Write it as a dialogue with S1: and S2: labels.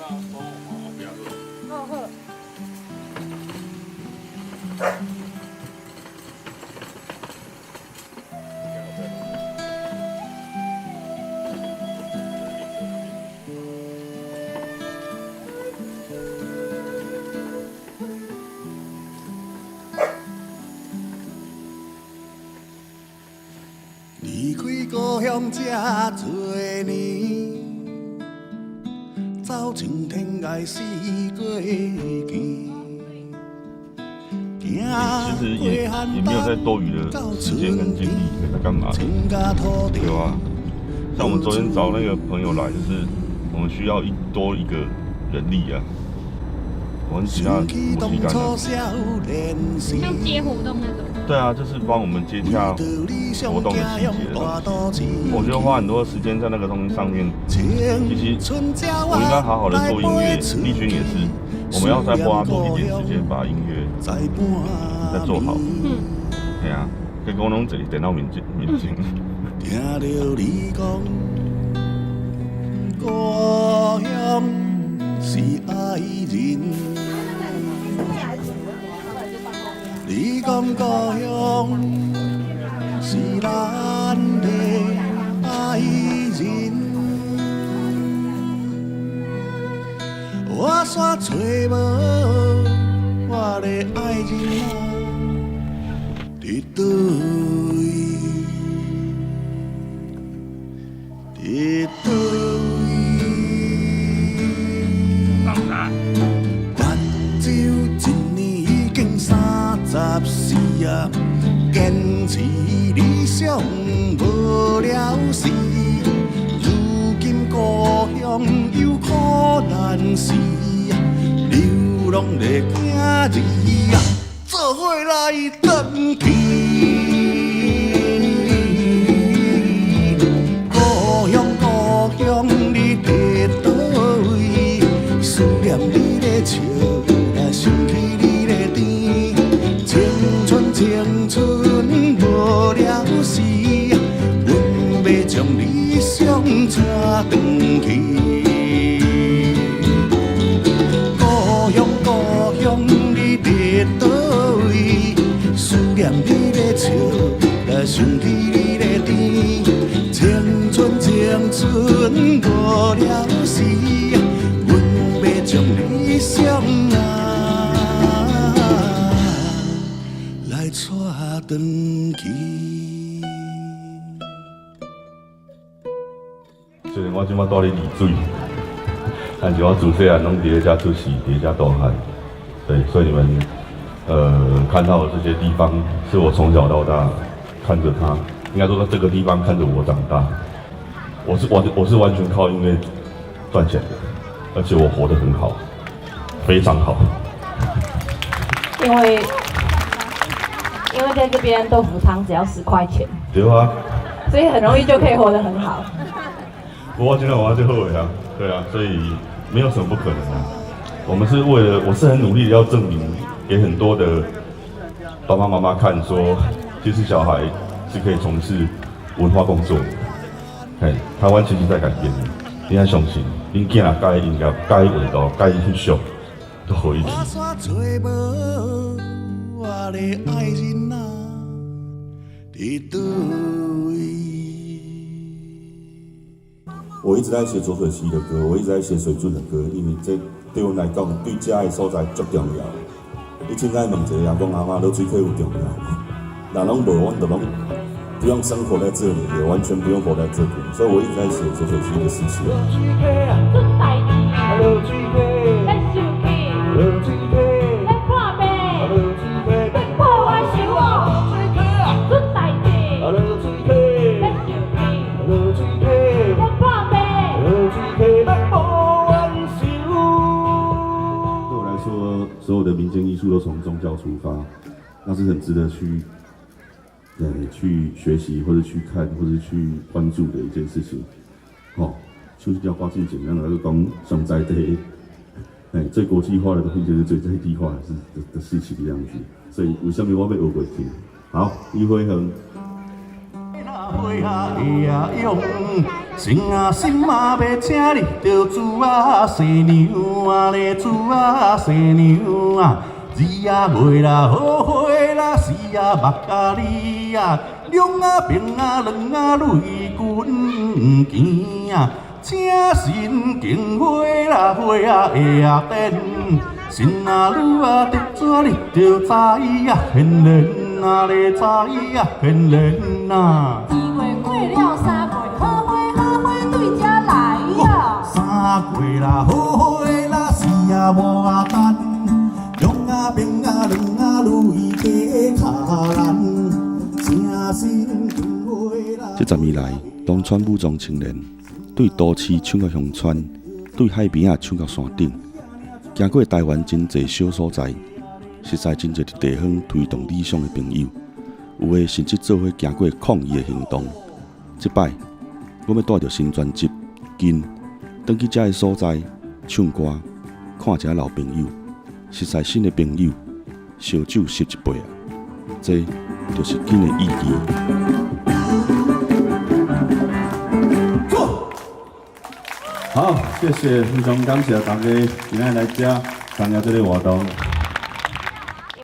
S1: 好好。
S2: 離開故鄉這多年，走上天涯四過境。
S3: 其實也沒有再多餘的時間跟精力在幹嘛的，對吧？像我們昨天找那個朋友來，就是我們需要多一個人力啊。我們其他沒時間。
S1: 像接活動那種。
S3: 對啊，就是幫我們接洽活動的細節的東西。我覺得花很多時間在那個東西上面，其實我應該好好的做音樂。麗君也是，我們要再花多一點時間把音樂再做好。嗯。對啊，結果攏坐電腦面前面前。
S2: 聽著你講，故鄉是愛人。你講故鄉是咱的愛人，我煞揣無我的愛人啊，佇佗位？佇佗位？目睭一年已經34啊，堅持理想無了時，如今故鄉有苦難時，流浪的囝兒啊，做伙來轉去。故鄉故鄉，你佇佗位？思念你咧笑，若想起你咧甜。青春青春無了時，阮欲將理想帶轉去。故鄉故鄉，你佇佗位？思念你咧笑，若想起你咧甜。青春青春無了時，阮欲將理想啊來帶轉去。
S3: 雖然我這擺蹛佇麗水，但是我自細漢攏佇咧遮出世，佇咧遮大漢。對，所以你們看到的這些地方，是我從小到大看着它，應該說在這個地方看着我長大。我是完全靠音樂賺錢的，而且我活得很好，非常好。
S4: 因為在這邊豆腐湯只要10塊錢，
S3: 對啊，
S4: 所以很容易就可以活得很好。
S3: 我今天我最後悔啊，對啊，所以沒有什麼不可能啊。我們是為了，我是很努力的要證明給很多的爸爸媽媽看，說其實小孩是可以從事文化工作的。嘿，台灣其實在改變，你愛相信，恁囝若佮意音樂、佮意畫圖、佮意翕相，都可以去。
S2: 我煞揣無我的愛人啊，佇佗位？
S3: 我一直在寫濁水溪的歌，我一直在寫水圳的歌，因為這對阮來講，對這个所在足重要。你凊彩問一個人講阿嬤，濁水溪有重要無？若攏無，阮就攏不用生活在這裡，也完全不用活在這邊。所以我一直在寫濁水溪的事情。
S4: 出代誌，欲受氣，欲破病，欲報冤仇哦。出代誌，欲受氣，欲破病，欲報冤仇。
S3: 對我來說，所有的民間藝術都從宗教出發，那是很值得去學習或者去看或者去關注的一件事情。吼，像這條歌進前，咱來講上在地，最國際化的東西就是最在地化的事情這樣子。所以為什麼我欲學過去？好，李輝恆。
S2: 心啊心啊，欲請你著煮啊生娘啊咧，煮啊生娘啊，字啊袂啦好花啦，絲啊目甲你啊，兩啊平啊兩啊淚滾甜啊，請神經花啦花啊會啊電，心啊女啊得怎你就知啊，牽連啊咧知啊，牽連啊。
S4: 二月過了三月，好花好花對遮來啊！
S2: 三月啦，好花啦，是啊無啊等，兩啊平啊兩啊淚加跤難，請神經花啦。
S5: 這10年來，東川武裝青年對都市唱到鄉村，對海邊仔唱到山頂，行過台灣真濟小所在，實在真濟佇地方推動理想的朋友，有的甚至做伙行過抗議的行動。這擺，我欲帶著新專輯《根》，轉去遮个所在唱歌，看一下老朋友，熟似新的朋友，燒酒斟一杯啊！這就是根的意義。
S6: 好，謝謝，非常感謝大家今仔來遮參加這个活動。